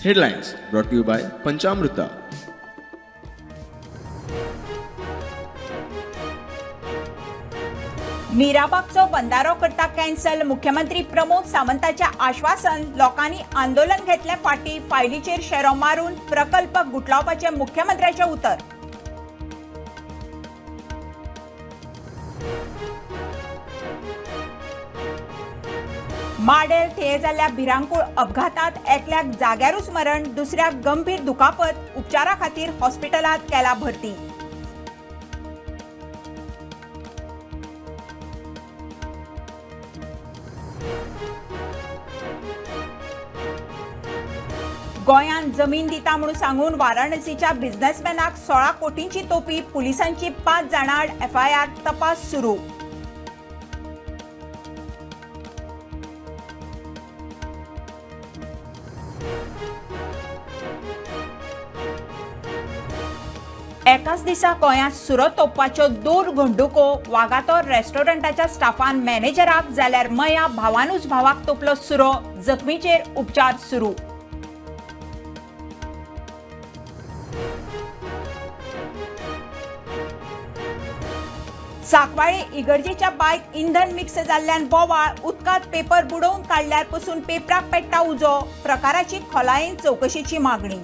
Headlines brought to you by Panchamruta. मिराबागचो बंदारो करता cancel, मुख्यमंत्री प्रमोद सावंताचें आश्वासन. लोकांनी आंदोलन घेतलें फाटीं, फायलीचेर शेरो मारून प्रकल्प गुटलावपाचें मुख्यमंत्र्याचें उतर. माडेल थेये जाल्ल्या भिरांकूळ अपघातांत एकल्याक जाग्यारूच मरण, दुसऱ्याक गंभीर दुखापत, उपचारा खातीर हॉस्पिटलांत केला भरती. गोंयांत जमीन दिता म्हणून सांगून वाराणसीच्या बिझनेसमॅनाक 16 कोटींची तोपी, पुलिसांची 5 जाणां आड एफआयआर, तपास सुरू. एकाच दिसा गोंयांत सुरो तोपपाच्यो 2 घडणुको. वागातोर रेस्टॉरंटाच्या स्टाफान मॅनेजराक जाल्यार मया भावानूच भावाक तोपलो सुरो, जखमीचेर उपचार सुरू. सांकवाळे इगर्जेच्या बांयत इंधन मिक्स जाल्ल्यान बोवाळ, उदकांत पेपर बुडोवन काडल्यार पसून पेपराक पेट्टा उजो, प्रकाराची खोलायेन चवकशेची मागणी.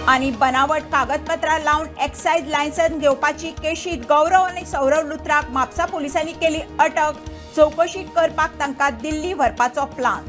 आनी बनावट कागदपत्रां लावन एक्सायज लायसन्स घेवपाची केशीत गौरव आनी सौरव लुथराक म्हापसा पुलिसांनी केली अटक, चवकशी करपाक तांकां दिल्ली व्हरपाचो प्लान.